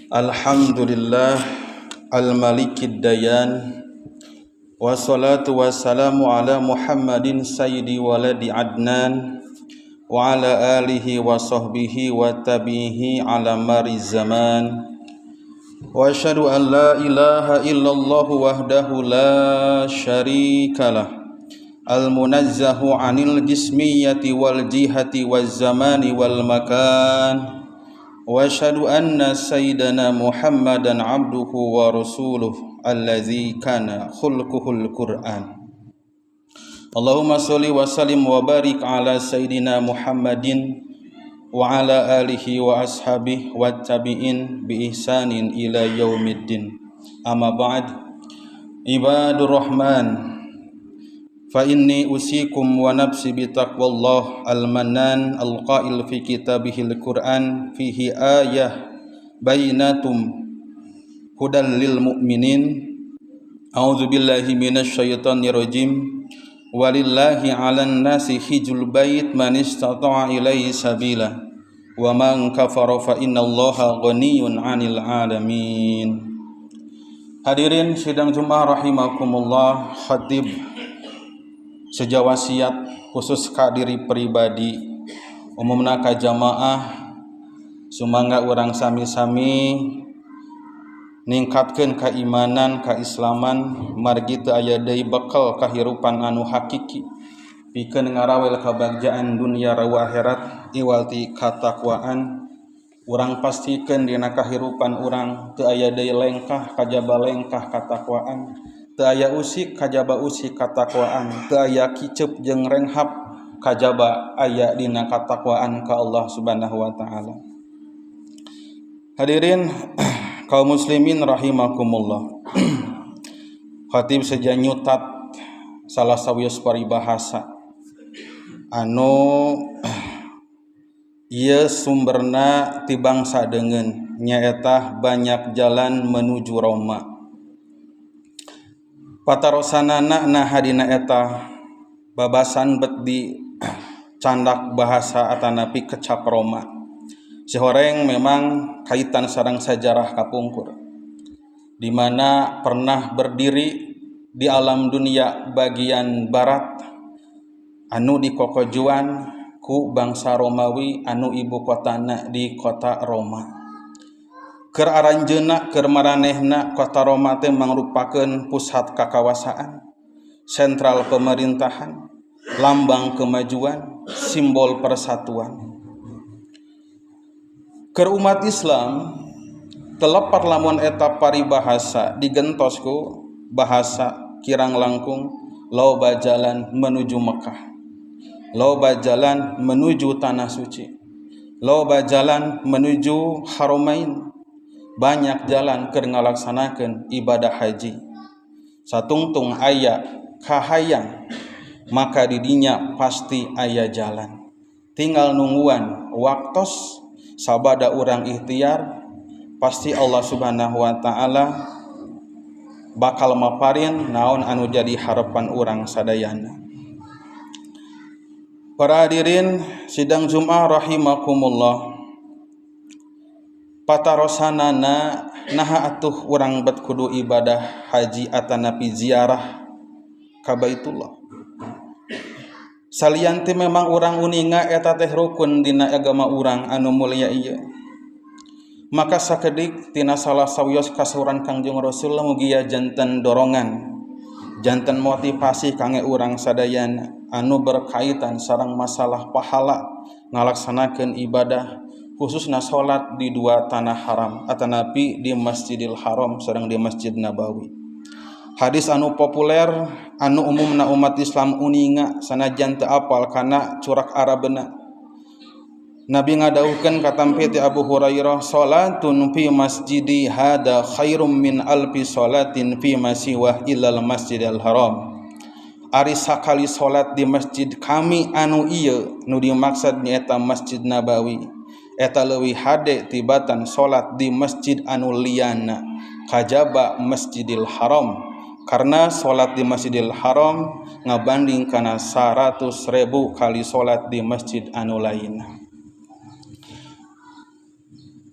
Alhamdulillah al-malikid dayan. Wassalatu wassalamu ala Muhammadin sayyidi waladi Adnan wa ala alihi wa sahbihi wa tabihi ala mari zaman. Wa asyhadu an la ilaha illallah wahdahu la syarikalah al-munazzahu 'anil jismiyati wal jihati waz zamani wal makan. Wa asyhadu anna sayyidana Muhammadan 'abduhu wa rasuluh allazi kana khulquhul Qur'an. Allahumma sholli wa sallim wa barik ala sayyidina Muhammadin wa ala alihi wa ashabihi wat tabi'in bi ihsanin ila yaumiddin. Amma ba'd. Ibadur Rahman, fa inni usikum wa nafsi bi taqwallah al-mannan al-qail fi kitabihil Qur'an fihi ayah bainatum hudan lil mu'minin. A'udzu billahi minasyaitonir rajim. Walillahi 'alan nasi hijjul bait man istata'a ilaihi sabila wa man kafara fa innallaha ghaniyyun 'anil 'alamin. Hadirin sidang Jumat rahimakumullah, khatib sejawasiat khusus ka diri pribadi, umumna ka jamaah, sumangga urang sami-sami ningkatkeun keimanan keislaman margi teu aya deui bekal kahirupan anu hakiki pikeun ngarawel kabagjaan dunia rawa akhirat iwal ti katakwaan. Urang pastikeun dina kahirupan urang teu aya deui lengkah kajaba lengkah katakwaan, teu aya usik kajaba usik katakwaan, teu aya kiceup jeung renghap kajaba aya dina katakwaan ka Allah Subhanahu wa taala. Hadirin kaum muslimin rahimakumullah. Khatib seja nyutat salah sawios paribahasa anu ieu sumberna ti bangsa deungeun, nyaeta banyak jalan menuju Roma. Patarosanana nah hadina eta babasan bet di candak bahasa atanapi kecap Roma. Sihoreng memang kaitan sareng sejarah kapungkur, di mana pernah berdiri di alam dunia bagian barat anu dikokojuan ku bangsa Romawi anu ibu kotana di kota Roma. Keur aranjeunna keur maranehna kota Roma teh mangrupakeun pusat kakawasaan, sentral pemerintahan, lambang kemajuan, simbol persatuan. Keur umat Islam telepat lamun eta paribahasa digentos ku bahasa kirang langkung loba jalan menuju Mekah, loba jalan menuju tanah suci, loba jalan menuju Haramain, banyak jalan keur ngalaksanakeun ibadah haji. Satungtung aya kahayang maka didinya pasti aya jalan. Tinggal nungguan waktos sabada urang ikhtiar pasti Allah Subhanahu wa taala bakal maparin naon anu jadi harapan urang sadayana. Para hadirin sidang Jumat rahimakumullah, patarosanana naha atuh urang bet kudu ibadah haji atanapi ziarah ka Baitullah. Salian ti memang urang uninga eta teh rukun dina agama urang anu mulia ieu. Maka sakedik tina salah sawios kasauran Kangjeng Rasul mugia janten dorongan, janten motivasi kangge urang sadayana anu berkaitan sareng masalah pahala ngalaksanakeun ibadah khususna salat di dua tanah haram atanapi di Masjidil Haram sareng di Masjid Nabawi. Hadis anu populer anu umumna umat Islam uninga sanajan teu apal kana curak Arabna. Nabi ngadawuhkeun katampi ti Abu Hurairah, salatun fi masjidi hada khairum min alfi salatin fi masiwah illal Masjidil Haram. Ari sakali salat di masjid kami anu ieu nu dimaksud nyaeta Masjid Nabawi, eta leuwih hade tibatan salat di masjid anu liyana kajaba Masjidil Haram. Karena salat di Masjidil Haram ngabanding kana 100.000 kali salat di masjid anu lain.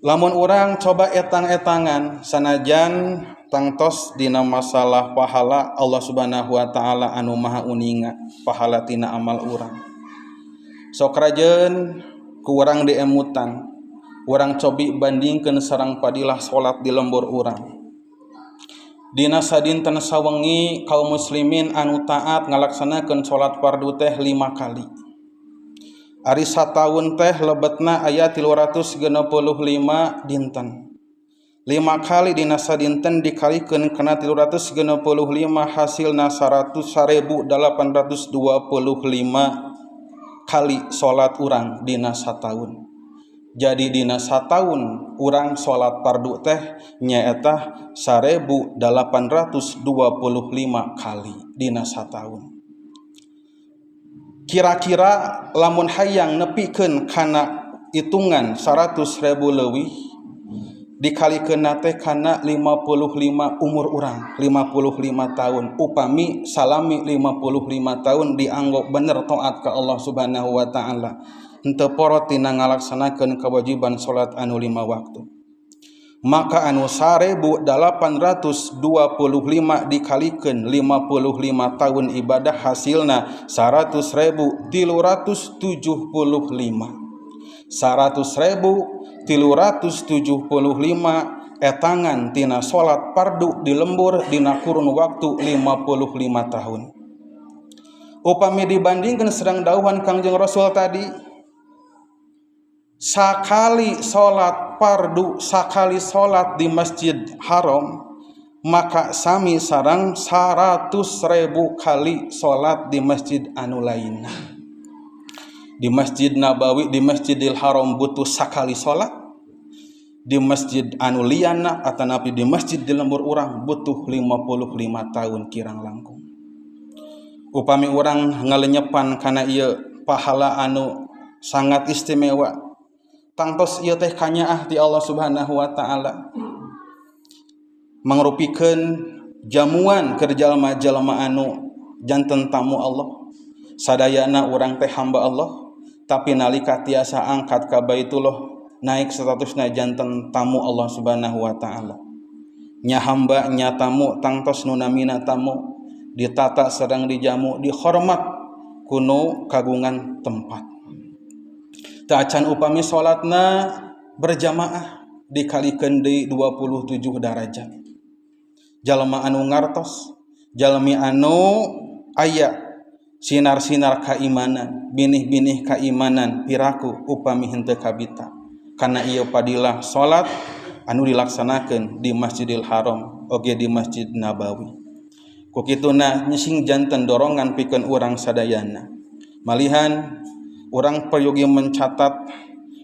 Lamun urang coba etang-etangan, sanajan tangtos dina masalah pahala Allah Subhanahu wa taala anu maha uninga pahala tina amal urang. Sok rajeun ku urang diemutan, urang cobi bandingkeun sareng padilah salat di lembur urang. Dina sadinten sawengi kaum muslimin anu taat ngalaksanakeun salat fardu teh 5 kali. Ari sataun teh lebetna aya 365 dinten. 5 kali dina sadinten dikalikeun kana 365 hasilna 100.825 kali salat urang dina sataun. Jadi dina sataun urang salat fardu teh nyaeta 1.825 kali dina sataun. Kira-kira lamun hayang nepikeun kana hitungan 100.000 leuwih dikalikeun teh kana 55 umur urang, 55 tahun. Upami salami 55 tahun dianggap bener taat ka Allah Subhanahu wa taala. Henteu porot tina ngalaksanakeun kewajiban salat anu 5 waktu. Maka anu 1.825 dikalikeun 55 tahun ibadah hasilna 100.375. 100.375 etangan tina salat fardu di lembur dina kurun waktu 55 tahun. Upami dibandingkeun sareng dawuhan Kangjeng Rasul tadi, sakali salat fardu, sakali salat di Masjid Haram, maka sami sareng 100.000 kali salat di masjid anu lainna. Di Masjid Nabawi, di Masjidil Haram butuh sakali salat, di masjid anu liana atanapi di masjid di lembur urang butuh 55 tahun kirang langkung. Upami urang ngalenyepan kana ieu pahala anu sangat istimewa, tangtos ieu teh kanyaah ti Allah Subhanahu wa taala, mangrupikeun jamuan keur jalma-jalma anu janten tamu Allah. Sadayana urang teh hamba Allah, tapi nalika tiasa angkat ka Baitullah naik statusna janten tamu Allah Subhanahu wa taala. Nya hamba nya tamu tangtos nu namina tamu ditata sareng dijamu dihormat kuno kagungan tempat. Tacan upami salatna berjamaah dikalikeun deui 27 darajat. Jalma anu ngartos, jalmi anu aya sinar-sinar kaimanan, binih-binih kaimanan piraku upami henteu kabita. Kana ieu padilah salat anu dilaksanakeun di Masjidil Haram oge di Masjid Nabawi. Ku kituna nyising janten dorongan pikeun urang sadayana. Malihan urang peryogi mencatat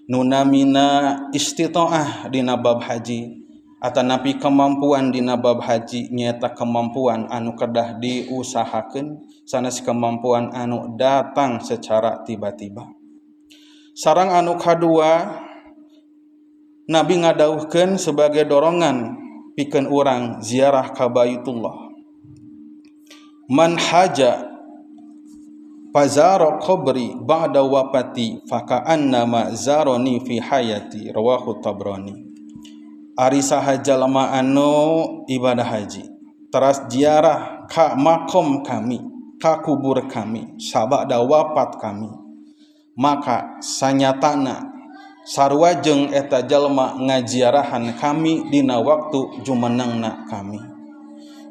nunamina istitoah dina bab haji atanapi kemampuan dina bab haji nyaeta kemampuan anu kedah diusahakeun sanes kemampuan anu datang secara tiba-tiba. Sareng anu kadua Nabi ngadawuhkeun sebagai dorongan pikeun urang ziarah ka Baitullah. Man haja fazara qabri ba'da wafati faka'annama zarani fi hayati, rawahu Tabrani. Ari saha jalma anu ibadah haji teras ziarah ka makom kami, ka kubur kami sabada wafat kami, maka sanyatana sarua jeung eta jalma ngaziarahan kami dina waktu jumenengna kami.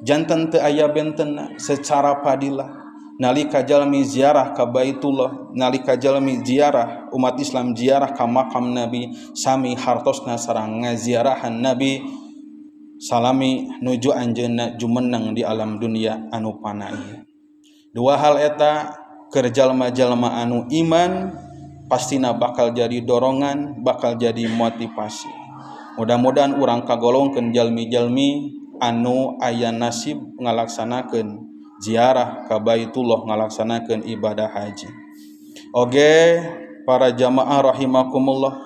Janten teu aya bentenna secara padilah nalika jalmi ziarah ka Baitullah, nalika jalmi ziarah umat Islam ziarah ka makam Nabi, sami hartosna sareng ngaziarahan Nabi salami nuju anjeunna jumeneng di alam dunia anu pana ieu. Dua hal eta keur jalma-jalma anu iman pastina bakal jadi dorongan, bakal jadi motivasi. Mudah-mudahan urang kagolongkeun jalmi-jalmi anu aya nasib ngalaksanakeun ziarah ka Baitullah, ngalaksanakeun ibadah haji. Oge para jamaah rahimakumullah,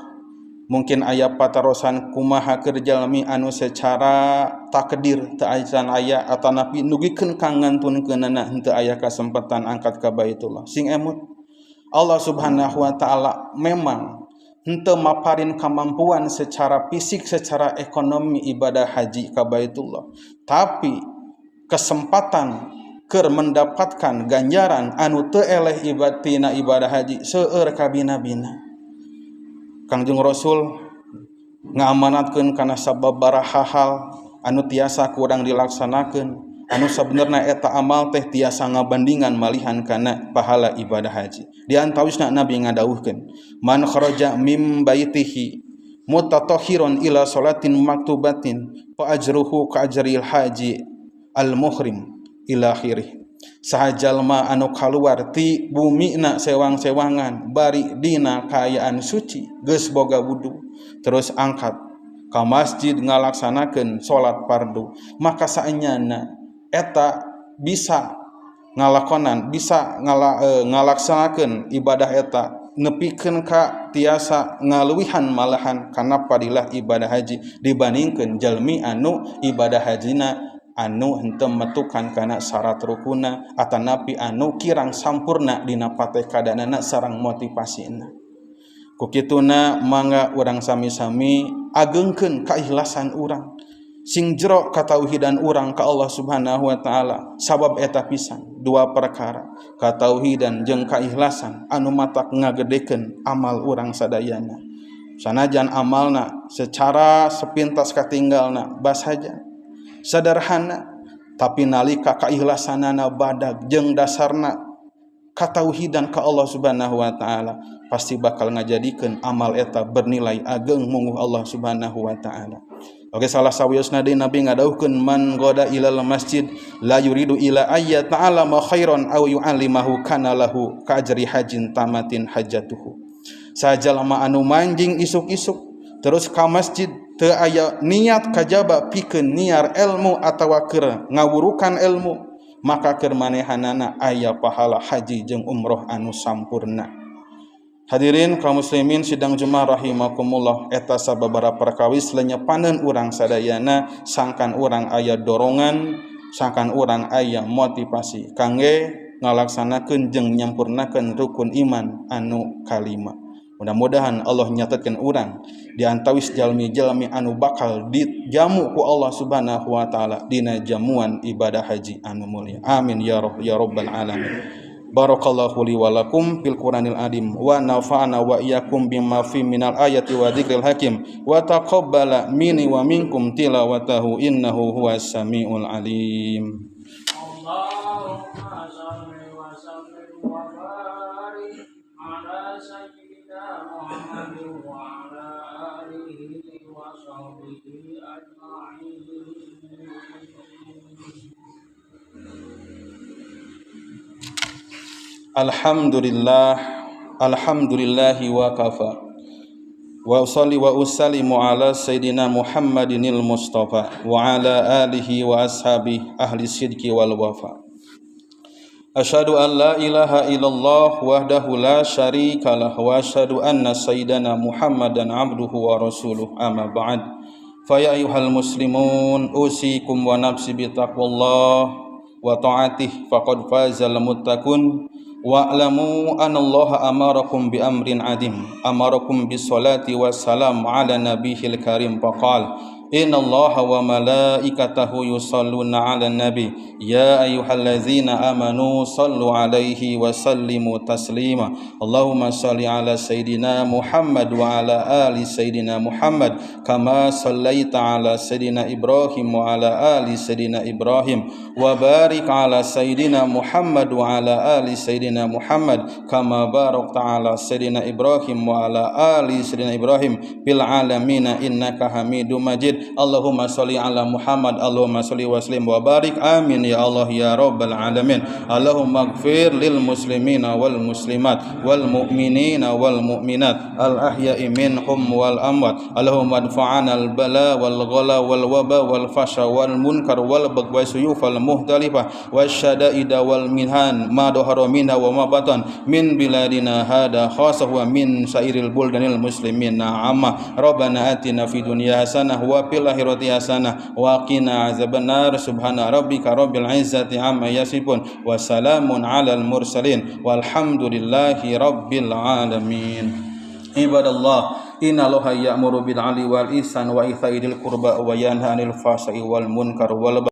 mungkin aya patarosan kumaha keur jalmi anu secara takdir teu acan aya atanapi nugikeun ka ngantunkeunana henteu aya kasempatan angkat ka Baitullah. Sing emut, Allah Subhanahu wa taala memang henteu maparin kemampuan secara fisik, secara ekonomi ibadah haji ka Baitullah, tapi kesempatan keur mendapatkan ganjaran anu teu eleh tina ibadah haji seueur kabina-bina. Kangjeng Rasul ngamanatkeun kana sababaraha hal anu tiasa kurang dilaksanakeun, anu sabenerna eta amal teh tiasa ngabandingan malihan kana pahala ibadah haji. Di antawisna Nabi ngadawuhkeun, man kharaja mim baitihi mutatahhiran ila salatin maktubatin fa ajruhu ka ajril haji al muhrim ila akhirih. Saha jalma anu kaluar ti bumina sewang-sewangan bari dina kaayaan suci geus boga wudu terus angkat ka masjid ngalaksanakeun salat fardu, maka saenyana eta bisa ngalakonan, bisa ngalaksanakeun ibadah eta nepikeun ka tiasa ngaluwihan malahan kana padilah ibadah haji dibandingkeun jalmi anu ibadah hajina anu henteu metukan kana syarat rukuna atanapi anu kirang sampurna dina patekadanana sareng motivasina. Ku kituna mangga urang sami-sami agengkeun kaikhlasan urang, sing jero katauhidan urang ka Allah Subhanahu wa taala, sabab eta pisan dua perkara, katauhidan jeung kaikhlasan anu matak ngagedekeun amal urang sadayana. Sanajan amalna secara sepintas katinggalna basaja sederhana, tapi nalika kaikhlasanana badag jeung dasarna katauhidan ka Allah Subhanahu wa taala pasti bakal ngajadikeun amal eta bernilai ageng munguh Allah Subhanahu wa taala. Oke, salah sawiosna deui Nabi ngadawuhkeun man qada ilal masjid la yuridu ila ayya ta'ala ma khairan aw yu'allimahu kana lahu ka ajri hajin tamatin hajatuhu. Sajalma anu manjing isuk-isuk terus ka masjid teu aya niat kajaba pikeun niar ilmu atawa keur ngawurukan ilmu, maka keur manehanana aya pahala haji jeung umroh anu sampurna. Hadirin kaum muslimin sidang Jumat rahimakumullah, eta sababaraha perkawis lenyepaneun urang sadayana sangkan urang aya dorongan, sangkan urang aya motivasi kangge ngalaksanakeun jeung nyampurnakeun rukun iman anu kalima. Mudah-mudahan Allah nyatetkeun urang di antawis jalmi-jalmi anu bakal dijamu ku Allah Subhanahu wa taala dina jamuan ibadah haji anu mulia. Amin ya roh ya rabbal alamin. Barakallahu li wa lakum fil Qur'anil azim wa nafa'ana wa iyyakum bima fi minal ayati wa dzikril hakim wa taqabbala minni wa minkum tilawatahu innahu huwas samiul alim. Allahumma shalli wa sallim wa barik ala sayyidina Muhammadin wa ala alihi wa sahbihi ajma'in. Alhamdulillah, alhamdulillahi wa kafa. Wa usalli wa usallimu ala sayyidina Muhammadinil Mustafa wa ala alihi wa ashabihi ahli sidqi wal wafa. Asyhadu an la ilaha illallah wahdahu la syarika lah wa asyhadu anna sayyidana Muhammadan abduhu wa rasuluh, amma ba'd. Fa ya ayyuhal muslimun usikum wa nafsi bi taqwallah wa ta'atih faqad fazal muttaqun. Wa'lamu anna Allaha amarakum bi amrin adim amarakum bis salati wassalam ala nabihil karim faqal inna Allaha wa malaikatahu yusalluna ala nabi ya ayyuhallazina amanu sallu alaihi wa sallimu taslima. Allahumma salli ala sayyidina Muhammad wa ala ali sayyidina Muhammad kama sallaita ala sayyidina Ibrahim wa ala ali sayyidina Ibrahim wa barik ala sayyidina Muhammad wa ala ali sayyidina Muhammad kama barakta ala sayyidina Ibrahim wa ala ali sayyidina Ibrahim fil alamin innaka Hamidum Majid. Allahumma sholli ala Muhammad, Allahumma sholli wa sallim wa barik. Amin ya Allah ya rabbal alamin. Allahumma ighfir lil muslimina wal muslimat wal mu'minina wal mu'minat al ahya'i minhum wal amwat. Allahumma adfa'ana al bala wal ghala wal waba wal fasha wal munkar wal bagwa suyufal muhtalifah wasyada'ida wal minhan ma dhahara minha wa ma batan min biladina hada khasah wa min sairil buldanil muslimina amma. Rabbana atina fid dunya hasanah wa fil akhirati hasanah wa qina azabannar. Subhana rabbika rabbil izzati amma yasifun wa salamun alal mursalin walhamdulillahi rabbil alamin. Ibadallah, innallaha ya'muru bil 'adli wal ihsan wa ita'i dzil qurba wa yanha 'anil fahsya'i wal munkar wal